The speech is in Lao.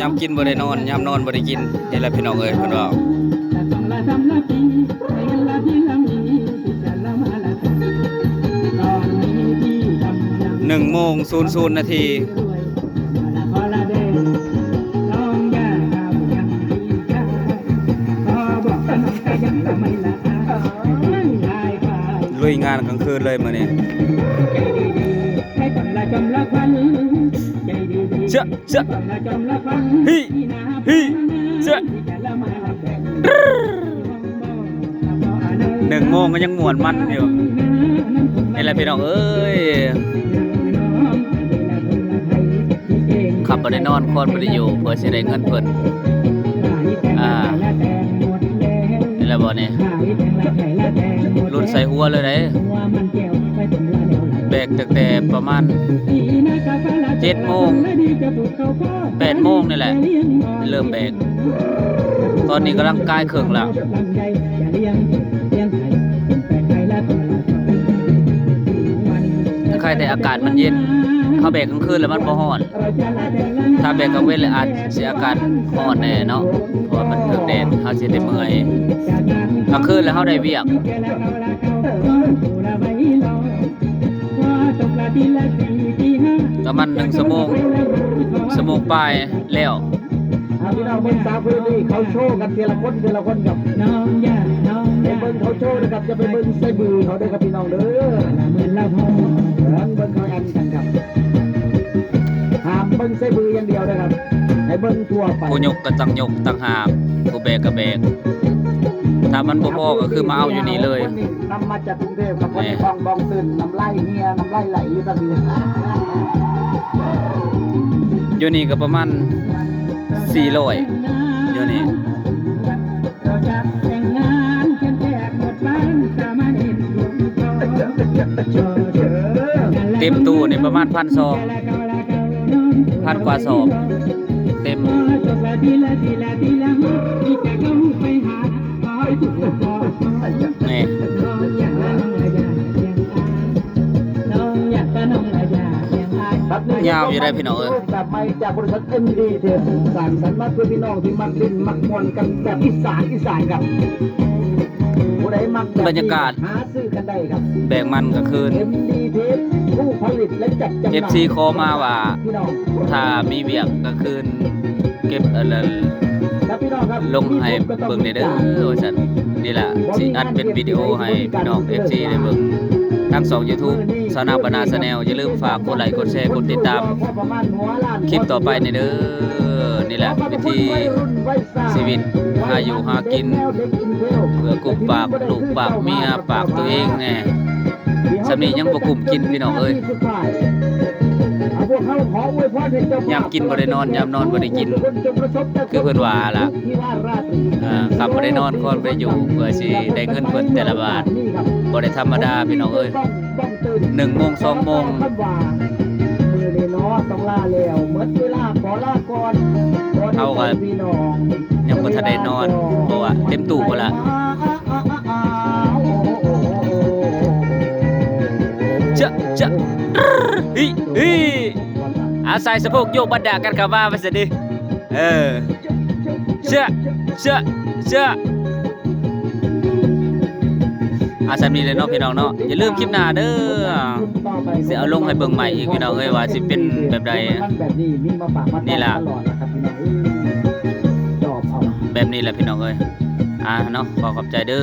ຍາມກິນບໍ່ໄດ້ນອນ ຍາມນອນບໍ່ໄດ້ກິນ ນີ້ແຫຼະພີ່ນ້ອງເອີຍ ເພິ່ນເວົ້າ. ໜຶ່ງໂມງສູນສູນນາທີ ລຸຍງານກາງຄືນເລີຍມື້ນີ້ ເຊາະ ເຊາະ ຮີ້ ຮີ້ ເຊາະ ໜຶ່ງໂມງກໍຍັງມ່ວນມັນຢູ່ ນີ້ແຫຼະພີ່ນ້ອງເອີຍ ຄ່ຳບໍ່ໄດ້ນອນ ຄອນບໍ່ໄດ້ຢູ່ ເພື່ອຊິໄດ້ເງິນເພິ່ນ ອ່າ ນີ້ແຫຼະບໍ່ນີ້ ຫຼຸດໃສ່ຫົວເລີຍເດ້ ແບກຕັ້ງແຕ່ປະມານເຈັດໂມງ ແປດໂມງນີ້ແຫຼະ ເລີ່ມແບກ ຕອນນີ້ກຳລັງກາຍເຄິ່ງແລ້ວ ໄຄແຕ່ອາກາດມັນເຢັນ ເຮົາແບກກາງຄືນແລ້ວມັນບໍ່ຮ້ອນ ຖ້າແບກກາງເວັນແລ້ວອາດຊິອາກາດຮ້ອນແດ່ເນາະ ເພາະວ່າມັນຖືກແດດ ເຮົາຊິໄດ້ເມື່ອຍ ກາງຄືນແລ້ວເຮົາໄດ້ວຽກ ປະມານໜຶ່ງຊົ່ວໂມງ ຊົ່ວໂມງປາຍແລ້ວ. ອ່າ ພີ່ນ້ອງເບິ່ງສາວຜູ້ນີ້ເຂົາໂຊກັນທີລະຄົນ ທີລະຄົນຄັບ ໄປເບິ່ງເຂົາໂຊເດີຄັບ ຢ່າໄປເບິ່ງໃສ່ບືເຂົາເດີຄັບພີ່ນ້ອງເດີ ເບິ່ງເຂົາແອນກັນຄັບ ຫ້າມເບິ່ງໃສ່ບືຢ່າງດຽວເດີຄັບ ໃຫ້ເບິ່ງທົ່ວໄປ ຜູ້ຍົກກໍຕ້ອງຍົກຕ່າງຫາກ ຜູ້ແບກກໍແບກ ຖ້າມັນບໍ່ພໍກໍຄືມາເອົາຢູ່ນີ້ເລີຍ ນຳມາຈາກກຸງເທບຄັບ ບໍ່ໄດ້ ນີ້ ທ້ອງບອງຕື່ນ ນ້ຳລາຍເຮ່ຍ ນ້ຳລາຍໄຫຼຢູ່ຕອນນີ້ ຢູ່ນີ້ກໍປະມານສີ່ຮ້ອຍ ຢູ່ນີ້ ເຕັມຕູ້ນີ້ປະມານພັນສອງ ພັນກວ່າສອງ ເຕັມ ນີ້ ຍາວຢູ່ໄດ໋ພີ່ນ້ອງເອີຍ ແບບໃໝ່ຈາກບໍລິສັດເອັມດີເທບ ສ້າງສັນມາເພື່ອພີ່ນ້ອງທີ່ມັກຫຼິ້ນມັກມ່ວນກັນແບບອີສານ ອີສານຄັບ ຜູ້ໃດມັກແບບນີ້ ບັນຍາກາດ ຫາຊື້ກັນໄດ້ຄັບ ແບກມັນກາງຄືນ ເອັມດີເທບ ຜູ້ຜະລິດ ແລະ ຈັດຈຳໜ່າຍ ເອັຟຊີຂໍມາວ່າ ພີ່ນ້ອງ ຖ້າມີວຽກກາງຄືນ ເກັບອັນນັ້ນ ຄັບ ພີ່ນ້ອງຄັບ ລົງໃຫ້ເບິ່ງແດ່ເດີວ່າຊັ້ນ ນີ້ລະ ຊິອັດເປັນວິດີໂອໃຫ້ພີ່ນ້ອງເອັຟຊີໄດ້ເບິ່ງ ທາງຊ່ອງຢູທູບ ຊາວນາວປານາ Channel ຢ່າລືມຝາກກົດໄລ ກົດແຊ ກົດຕິດຕາມ ຄລິບຕໍ່ໄປນີ້ເດີ ນີ້ແຫຼະ ວິຖີຊີວິດ ຫາຢູ່ຫາກິນ ເພື່ອກຸບປາກລູກປາກເມຍ ປາກຕົວເອງແດ່ ສ່ຳນີ້ຍັງບໍ່ກຸ້ມກິນພີ່ນ້ອງເອີຍ ຍາມກິນບໍ່ໄດ້ນອນ ຍາມນອນບໍ່ໄດ້ກິນ ຄືເພິ່ນວ່າລະ ອ່າ ຄ່ຳບໍ່ໄດ້ນອນ ຄອນບໍ່ໄດ້ຢູ່ ເພື່ອຊິໄດ້ເງິນເພິ່ນແຕ່ລະບາດ ບໍ່ໄດ້ທຳມະດາພີ່ນ້ອງເອີຍ ໜຶ່ງໂມງ ສອງໂມງ ເຮົາກໍຍັງບໍ່ທັນໄດ້ນອນ ເພາະວ່າເຕັມຕູ້ພຸ້ນລະ ຈະ ຈະ ອີ ອີ ອາໄສສະໂພກໂຍກບັນດາກັນເຂົ້າມາວ່າຊັ້ນເດ ເອີ ເຊະ ເຊະ ເຊະ ເອົາສ່ຳນີ້ແຫຼະເນາະພີ່ນ້ອງເນາະ ຢ່າລືມຄລິບໜ້າເດີ ຊິເອົາລົງໃຫ້ເບິ່ງໃໝ່ອີກພີ່ນ້ອງເອີຍ ວ່າຊິເປັນແບບໃດ ນີ້ລະ ແບບນີ້ແຫຼະພີ່ນ້ອງເອີຍ ອ່າເນາະ ຂໍຂອບໃຈເດີ.